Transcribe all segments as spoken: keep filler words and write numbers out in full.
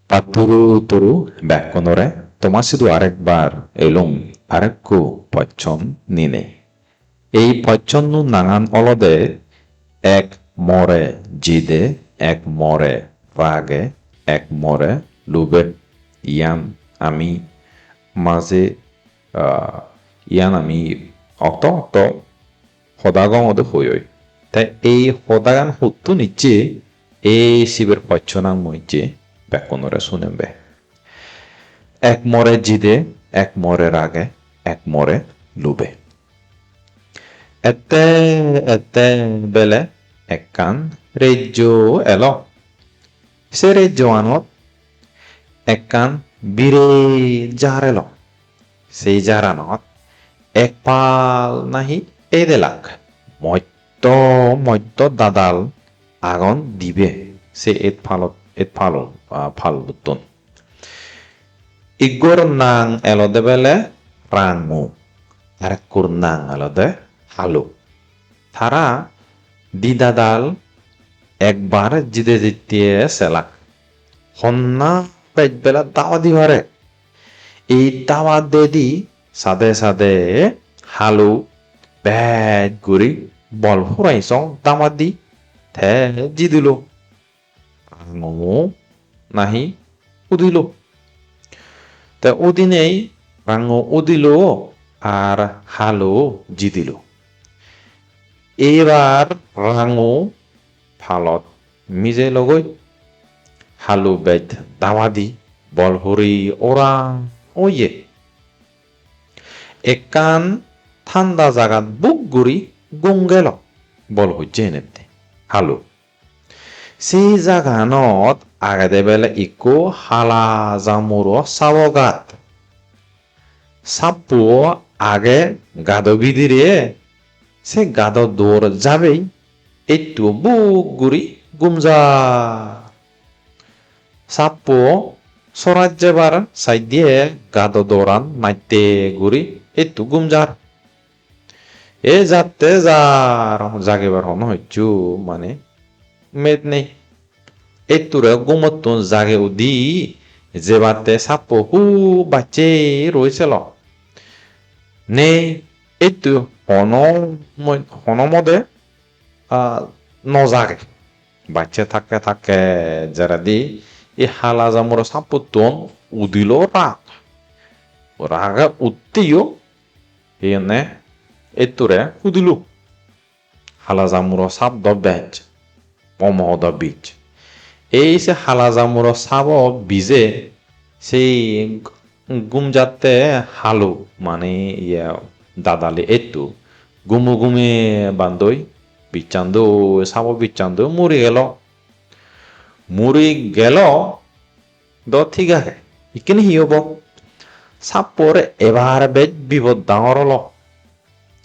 Patturu turu bekkunore, toma sidu arekbar elung arekku pocchon nine. Ei pocchonno nangan olode ek more jide, ek more rage, ek more lube. Iyan ami maje, ah, iyan ami okto okto hoda gongode hoyoi. Te ei hodagan huttun icche, ei siber pocchonan mui icche bekkunore sunembe. Ek more jide, ek more rage, ek more lube. Ette ette bele ekkan rejjo elo. Se rejjoanot ekkan biret jar elo. Sei jaranot ek pal nahi ed elak. Motto motto dadal agon dibe. Se ed palot, ed palon, ah, pal buttun. Iggor nang elode bele Rangu, arekkur nang elode Halu. Tara di dadal ekbar jide jitte selak. Honna bej bela dawa di pare. Ei dawa dedi sade sade Halu bej guri bol hurai song dawa di te jidilo. Rangu nahi udilo. Te udinei Rangu udilo ar Halu jidilo. Ebar Rangu palot mije logoi. Halu bej dawa di bol huri ora oye. Ekkan thanda jagat buk guri gum gelo. Bol hujje enette Halu. Se jaganot agede bele ikko hala jamuro sabo gat. Sappo age gado bidire, se gado dor jabei ettu buk guri gum jar. Sappo soraj jebar saidye gado doran natte guri ettu gum jar. E jatte jar, jagebar hono hissu mane med nei. Etture gumottun jage udi jebatte sappo hu bacche roi selo. Nei, ettu hono mo-, hono mode, ah, no jage. Bacche thakke thakke jeredi ei hala jamuro sappottun udilo rag. Rage utteyo hiyenne etture udilo. Hala jamuro sap do bej, momohodo bij. Ei se hala jamuro sabo bije, sei gum jatte Halu, mane iye dadali ettu, gumo gume bandoi, bichchandoi, sabo bichchandoi muri gelo. Muri gelo do thik age. Ikkene hi obo? Sappore ebar bej bipod dangor olo.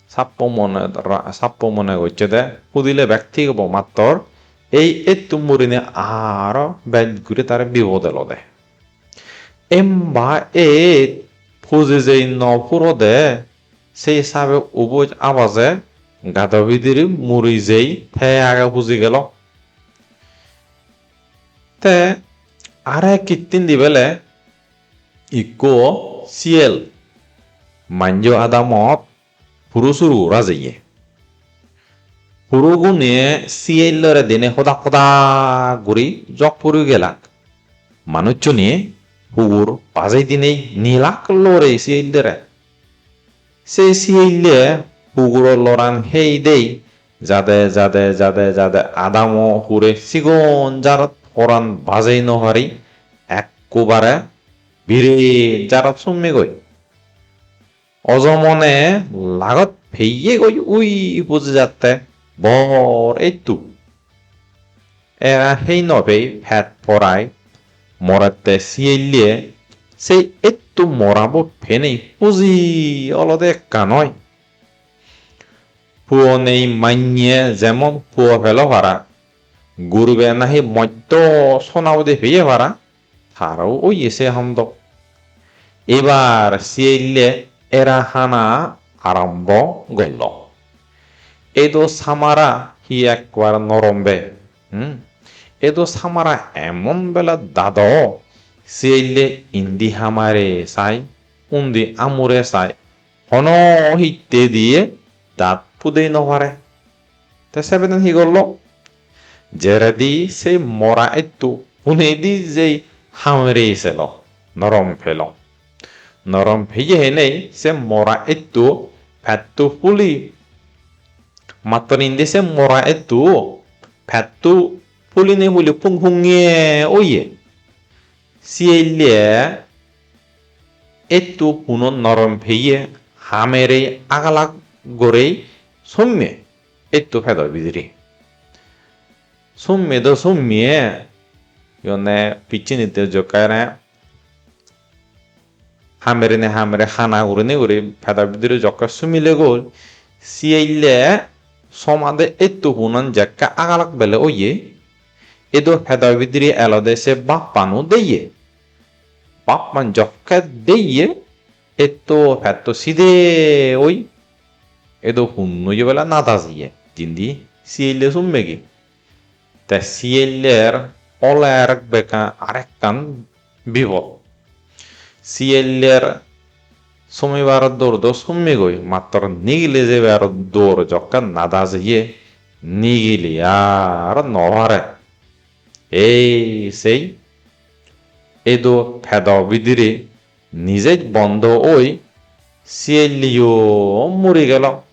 Sappo mone ra-, sappo mone gocche de hudile bek thik obo mattor. Ei ettu murinei aro bej guri tare bipod elode. Emba et puji jei no purode, sei sabe uboj abaje gado bidire muri jei te age puji gelo. Te arek hittendi bele ikko siyel manjo adamot huro suru gora jeye. Hurogune siyellore dine hodak hodak guri jok puri gelak. Manuchchune hugur bajei dinei nilak lore siyellore. Se siyelle huguro loran hei dei jade, jade, jade, jade adamo hure sigon jarot poran bajei no pari ekkubare biret jarot sommegoi. Ojomone lagot peyegoi ui puji jatte bor ettu. Era hei no pei pet porai morette siyelle sei ettu morabo penei puji olode ekkan oi. Puo nei manye jemon puo pelo para, guribe nahi motto sona udi peye para, taro oye se hondo. Ebar siyelle era hana arambo gollo. Edo samara hi ekbar norom be. Hmm? Edo samara emon bela dado, Siyelle indi hamare sai, undi amure sai, hono hitte diye dat pudei no pare. Te sebeden hi gollo? Jeredi se mora etto punedi jei hamere selo, norom pelo. Norom peye henei se mora etto petto puli. Mattor indi se mora etto petto puline puli pung pungiye oye. Siyelle etto puno norom peye hamere agalak gorei somme etto pedo bidire. Somme do somme, iyone picchinitte jokkene hamere ne hamere hana gurine guri pedo bidire jokke sumile goi, siyelle somade etto punan jekke agalak bele oye, edo pedo bidire elode se bappano deye. Bappan jokke deye, etto petto side oi, edo punno yo bele nada jiye, jindi siyelle summegi. Te siyeller ole arek bekkan arekkan bipod. Siyeller sumibar dor do summegoi, mattor nigili jebar dor jokke nada jiye, nigili ar no pare. Ei sei edo pedo bidire nijej bondo oi siyelleyo muri gelo.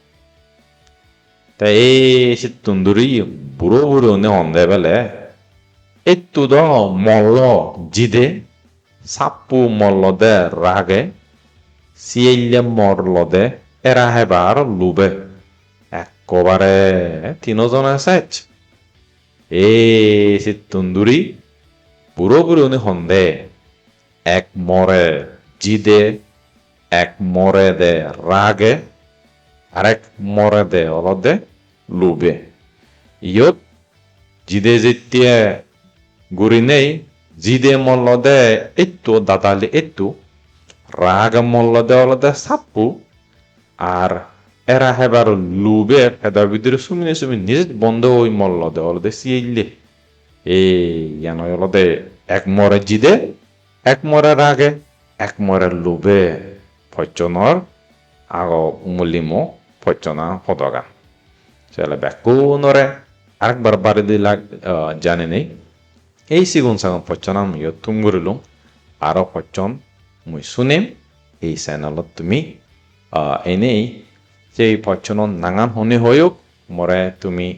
Te ei sittun duri buro buroni honde bele, ettu do mollo jide, sappu mollode rage, siyelle mollode era hebar lube. Ekkobare tino jone sej. Ei sittun duri buro buroni honde, ek more jide, ek morede rage, arek morede olode lube. Iyot jide jette gurinei, jide mollode ettu, dadali ettu, rage mollode olode sappu, ar era hebar lube pedo bidire sumine sumine nijej bondo oi mollode olode siyelle. Ei iyan olode ek more jide, ek more rage, ek more lube. Pocchonor ago mulimo pocchona hodogan. Sele bekkunore arekbar baredi lag, ah, janinei. Ei sigon sagon pocchonan mui iyot thum gurilung. Aro pocchon mui sunim. Ei channelot tumi, ah, enei sei pocchonon nangan hone hoyok, more tumi,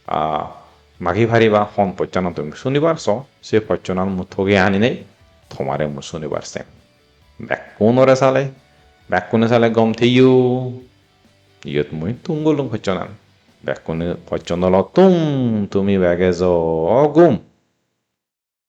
ah, magi pariba hon pocchonan tumi sunibar so, se pocchonan mui toge aninei tomare mui sunibar sem. Bekkunore sale, bekkune sale gom theyo. Iyot mui thum gurilung pocchonan. Bekkune pocchon olottun tumi bege jo gum.